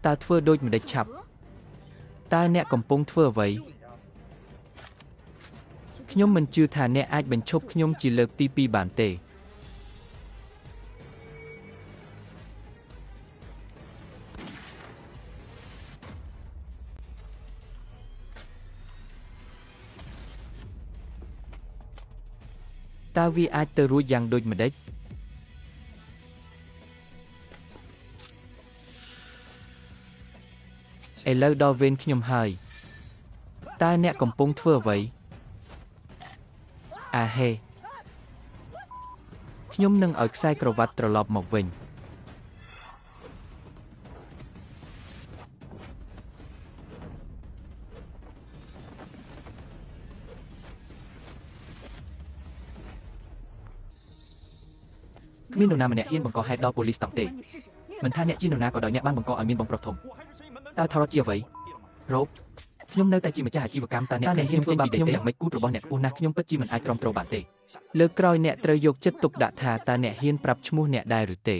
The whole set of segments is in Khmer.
តើធ្វើដូចម្តេចឆាប់តើអ្នកកំពុងធ្វើអ្វីខ្ញុំមិនជឿថាអ្នកអាចបញ្ឈប់ខ្ញុំជាលើកទី2បានទេតើវាអាចទៅរួចយ៉ាងដូចម្តេចឥឡូវដល់វេនខ្ញុំហើយតើអ្នកកំពុងធ្វើអ្វីអាហេខ្ញុំនឹងឲ្យខ្សែក្រវ៉ាត់ត្រឡប់មកវិញគ្មាននរណាម្នាក់ហ៊ានបង្កហេតុដល់ប៉ូលីសតង់ទេមិនថាអ្នកជានរណាក៏ដោយអ្នកបានបង្កឲ្យមានបងប្រុសធំតើថរជាអ្វីរ៉ូបខ្ញុំនៅតែជាម្ចាស់អាជីវកម្មតើអ្នកហ៊ានធ្វើបាបខ្ញុំយ៉ាងម៉េចគូតរបស់អ្នកខ្ពស់ណាស់ខ្ញុំពិតជាមិនអាចទ្រាំទ្របានទេលើកក្រោយអ្នកត្រូវយកចិត្តទុកដាក់ថាតើអ្នកហ៊ានប្រាប់ឈ្មោះអ្នកដែរឬទេ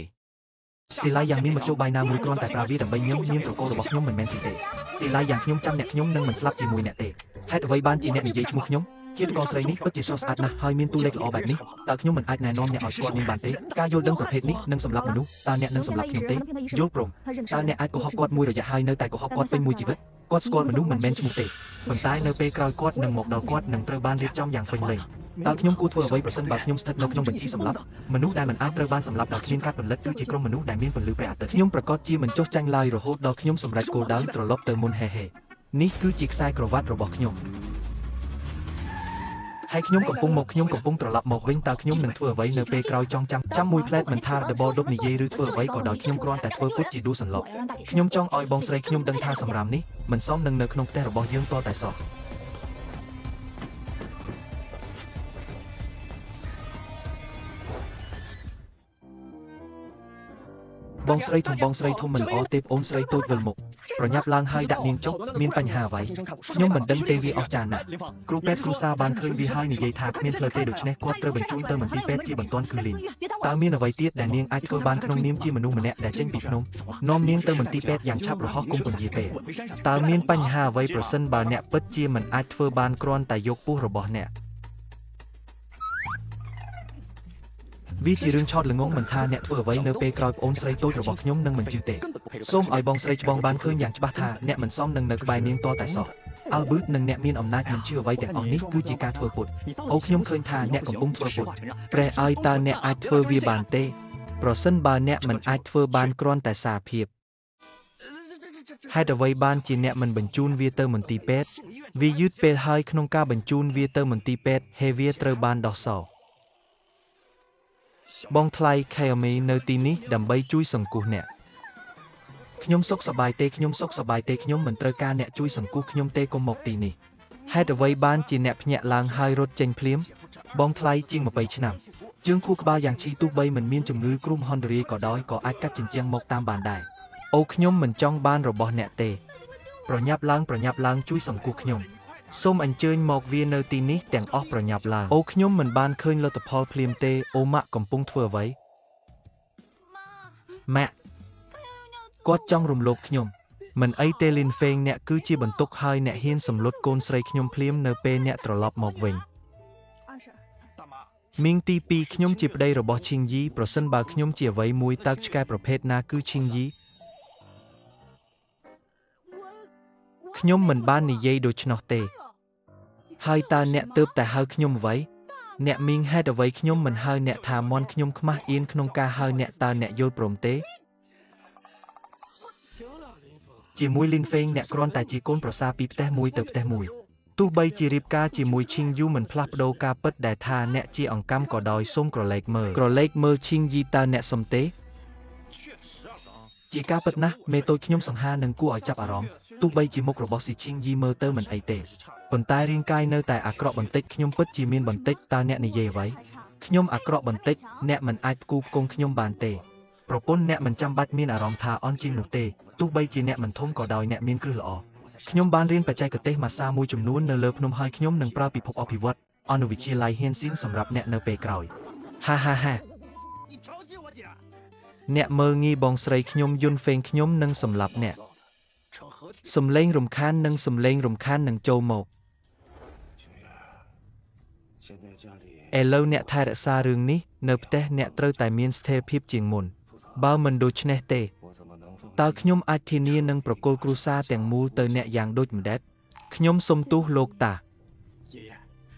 ស៊ីឡៃយ៉ាងមានមធ្យោបាយណាមួយគ្រាន់តែប្រើវាដើម្បីញឹមមានត្រកូលរបស់ខ្ញុំមិនមែនស៊ីទេស៊ីឡៃយ៉ាងខ្ញុំចាំអ្នកខ្ញុំនឹងមិនស្លាប់ជាមួយអ្នកទេហេតុអ្វីបានជាអ្នកនិយាយឈ្មោះខ្ញុំឃាតករស្រីនេះពិតជាស្រស់ស្អាតណាស់ហើយមានតួលេខល្អបែបនេះតើខ្ញុំមិនអាចណែនាំអ្នកឲ្យស្គាល់នាងបានទេការយល់ដឹងប្រភេទនេះនឹងសម្លាប់មនុស្សតើអ្នកនឹងសម្លាប់ខ្ញុំទេយល់ព្រមតើអ្នកអាចកុហកគាត់មួយរយៈហើយនៅតែកុហកគាត់ពេញមួយជីវិតគាត់ស្គាល់មនុស្សមិនមែនឈ្មោះទេប៉ុន្តែនៅពេលក្រោយគាត់នឹងមកដល់គាត់នឹងត្រូវបានរៀបចំយ៉ាងពេញលេញតើខ្ញុំគួរធ្វើអ្វីប្រសិនបើខ្ញុំស្ថិតនៅក្នុងបញ្ជីសម្លាប់មនុស្សដែលមិនអាចត្រូវបានសម្លាប់ដោយគ្មានការផលិតគឺជាក្រុមមនុស្សដែលមានពន្លឺព្រះអាទិត្យខ្ញុំប្រកាសជាមិនចុះចាញ់ឡើយរហូតដល់ខ្ញុំសម្រេចគោលដៅត្រឡប់ទៅមុនហេហេនេះគឺជាខ្សែក្រវ៉ាត់របស់ខ្ញុំហើយខ្ញុំកំពុងមកខ្ញុំកំពុងត្រឡប់មកវិញតើខ្ញុំនឹងធ្វើអ្វីនៅពេលក្រោយចង់ចាំមួយផ្លែតមិនថាដបដប់និយាយឬធ្វើអ្វីក៏ដោយខ្ញុំគ្រាន់តែធ្វើពុតជាដួសន្លប់ខ្ញុំចង់ឲ្យបងស្រីខ្ញុំដឹងថាសម្រាមនេះមិនសមនឹងនៅក្នុងផ្ទះរបស់យើងតតែសោះបងស្រីធំបងស្រីធំមិនល្អទេអូនស្រីតូចវិលមុខប្រញាប់ឡើងហើយដាក់នាងចុះមានបញ្ហាអ្វីខ្ញុំមិនដឹងទេវាអស្ចារ្យណាស់គ្រូពេទ្យគ្រួសារបានឃើញវាហើយនិយាយថាគ្មានផ្លូវទេដូច្នេះគាត់ត្រូវបញ្ជូនទៅមន្ទីរពេទ្យជាបន្ទាន់គឺលីនតើមានអ្វីទៀតដែលនាងអាចធ្វើបានក្នុងនាមជាមនុស្សម្នាក់ដែលចេញពីភ្នំនាំនាងទៅមន្ទីរពេទ្យយ៉ាងឆាប់រហ័សគុំពន្យាពេលតើមានបញ្ហាអ្វីប្រសិនបើអ្នកពិតជាមិនអាចធ្វើបានគ្រាន់តែយកពោះរបស់អ្នកវាជារឿងឆោតល្ងងមិនថាអ្នកធ្វើអ្វីនៅពេលក្រោយប្អូនស្រីតូចរបស់ខ្ញុំនឹងមិនជឿទេសូមឲ្យបងស្រីច្បងបានឃើញយ៉ាងច្បាស់ថាអ្នកមិនសមនឹងនៅក្បែរនាងតតែសោះអាល់ប៊ឺតនិងអ្នកមានអំណាចមិនជឿអ្វីទាំងអស់នេះគឺជាការធ្វើពុតអូខ្ញុំឃើញថាអ្នកកំពុងធ្វើពុតព្រះឲ្យតើអ្នកអាចធ្វើវាបានទេប្រសិនបើអ្នកមិនអាចធ្វើបានគ្រាន់តែសារភាពហេតុអ្វីបានជាអ្នកមិនបញ្ជូនវាទៅមន្ទីរពេទ្យវាយឺតពេលហើយក្នុងការបញ្ជូនវាទៅមន្ទីរពេទ្យហេវាត្រូវបានដោះសោបងថ្លៃខេអមីនៅទីនេះដើម្បីជួយសង្គ្រោះអ្នកខ្ញុំសុខសប្បាយទេខ្ញុំសុខសប្បាយទេខ្ញុំមិនត្រូវការអ្នកជួយសង្គ្រោះខ្ញុំទេកុំមកទីនេះហេតុអ្វីបានជាអ្នកភ្ញាក់ឡើងហើយរត់ចេញភ្លាមបងថ្លៃជាង20ឆ្នាំជើងខួរក្បាលយ៉ាងឈីទោះបីមិនមានជំងឺគ្រោះមហន្តរាយក៏ដោយក៏អាចកាត់ជញ្ជាំងមកតាមបានដែរអូខ្ញុំមិនចង់បានរបស់អ្នកទេប្រញាប់ឡើងប្រញាប់ឡើងជួយសង្គ្រោះខ្ញុំសូមអញ្ជើញមកវានៅទីនេះទាំងអស់ប្រញាប់ឡើងអូខ្ញុំមិនបានឃើញលទ្ធផលភ្លាមទេអូម៉ាក់កំពុងធ្វើអ្វីម៉ាក់គាត់ចង់រំលោភខ្ញុំមិនអីទេលីនហ្វេងអ្នកគឺជាបន្ទុកហើយអ្នកហ៊ានសម្លុតកូនស្រីខ្ញុំភ្លាមនៅពេលអ្នកត្រឡប់មកវិញមីងទី2ខ្ញុំជាប្តីរបស់ឈីងយីប្រសិនបើខ្ញុំជាអ្វីមួយតើឆ្កែប្រភេទណាគឺឈីងយីខ្ញុំមិនបាននិយាយដូច្នោះទេហើយតើអ្នកទើបតែហៅខ្ញុំអ្វីអ្នកមីងហេតុអ្វីខ្ញុំមិនហៅអ្នកថាមន់ខ្ញុំខ្មាស់អៀនក្នុងការហៅអ្នកតើអ្នកយល់ព្រមទេជាមួយលីនហ្វេងអ្នកគ្រាន់តែជាកូនប្រសារពីផ្ទះមួយទៅផ្ទះមួយទោះបីជារៀបការជាមួយឈីងយូមិនផ្លាស់ប្ដូរការពិតដែលថាអ្នកជាអង្កាំក៏ដោយសូមក្រឡេកមើលក្រឡេកមើលឈីងយីតើអ្នកសុំទេជាការពិតណាស់មេតូចខ្ញុំសង្ហានឹងគួរឲ្យចាប់អារម្មណ៍ទោះបីជាមុខរបស់ស៊ីឈីងយីមើលទៅមិនអីទេប៉ុន្តែរាងកាយនៅតែអាក្រក់បន្តិចខ្ញុំពិតជាមានបន្តិចតើអ្នកនិយាយអ្វីខ្ញុំអាក្រក់បន្តិចអ្នកមិនអាចផ្គូផ្គងខ្ញុំបានទេប្រពន្ធអ្នកមិនចាំបាច់មានអារម្មណ៍ថាអន់ជាងនោះទេទោះបីជាអ្នកមិនធំក៏ដោយអ្នកមានគ្រឹះល្អខ្ញុំបានរៀនបច្ចេកទេសម៉ាស្សាមួយចំនួននៅលើភ្នំហើយខ្ញុំនឹងប្រើពិភពអភិវឌ្ឍអនុវិទ្យាល័យហ៊ានស៊ីនសម្រាប់អ្នកនៅពេលក្រោយហាហាហាអ្នកមើលងាយបងស្រីខ្ញុំយុនហ្វេងខ្ញុំនឹងសម្លាប់អ្នក សំឡេងរំខាននិងសំឡេងរំខាននឹងចូលមកឥឡូវអ្នកថែរក្សារឿងនេះនៅផ្ទះអ្នកត្រូវតែមានស្ថិរភាពជាងមុនបើមិនដូច្នេះទេតើខ្ញុំអាចធានានឹងប្រគល់គ្រួសារទាំងមូលទៅអ្នកយ៉ាងដូចម្ដេចខ្ញុំសុំទោសលោកតា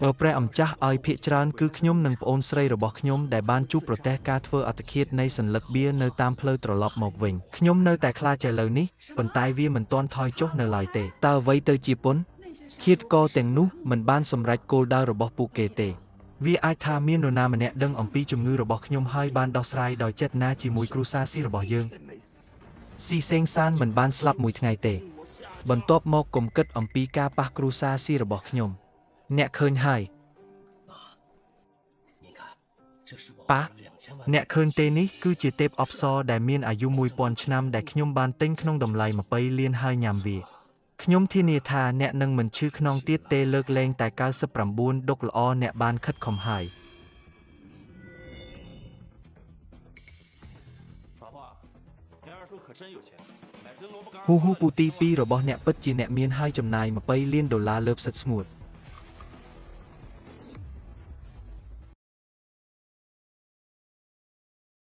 បើព្រះអម្ចាស់ឲ្យភាគច្រើនគឺខ្ញុំនិងប្អូនស្រីរបស់ខ្ញុំដែលបានជួបប្រទះការធ្វើអត្តឃាតនៃសន្លឹកបៀនៅតាមផ្លូវត្រឡប់មកវិញខ្ញុំនៅតែខ្លាចឥឡូវនេះប៉ុន្តែវាមិនទាន់ថយចុះនៅឡើយទេតើអ្វីទៅជាពន្ធឃាតករទាំងនោះមិនបានសម្រេចគោលដៅរបស់ពួកគេទេវាអាចថាមាននរណាម្នាក់ដឹងអំពីជំងឺរបស់ខ្ញុំហើយបានដោះស្រាយដោយចេតនាជាមួយគ្រួសារស៊ីរបស់យើងស៊ីសេងសានមិនបានស្លាប់មួយថ្ងៃទេបន្ទាប់មកកុំគិតអំពីការប៉ះគ្រួសារស៊ីរបស់ខ្ញុំអ្នកឃើញហើយប៉ាអ្នកឃើញទេនេះគឺជាទេពអប្សរដែលមានអាយុ1000ឆ្នាំដែលខ្ញុំបានទិញក្នុងតម្លៃ20លានហើយញ៉ាំវាខ្ញុំធានាថាអ្នកនឹងមិនឈឺខ្នងទៀតទេលើកលែងតែ99ដុកល្អអ្នកបានខិតខំហើយហ៊ូហ៊ូពូទី2របស់អ្នកពិតជាអ្នកមានហើយចំណាយ20លានដុល្លារលើផ្សិតស្ងួត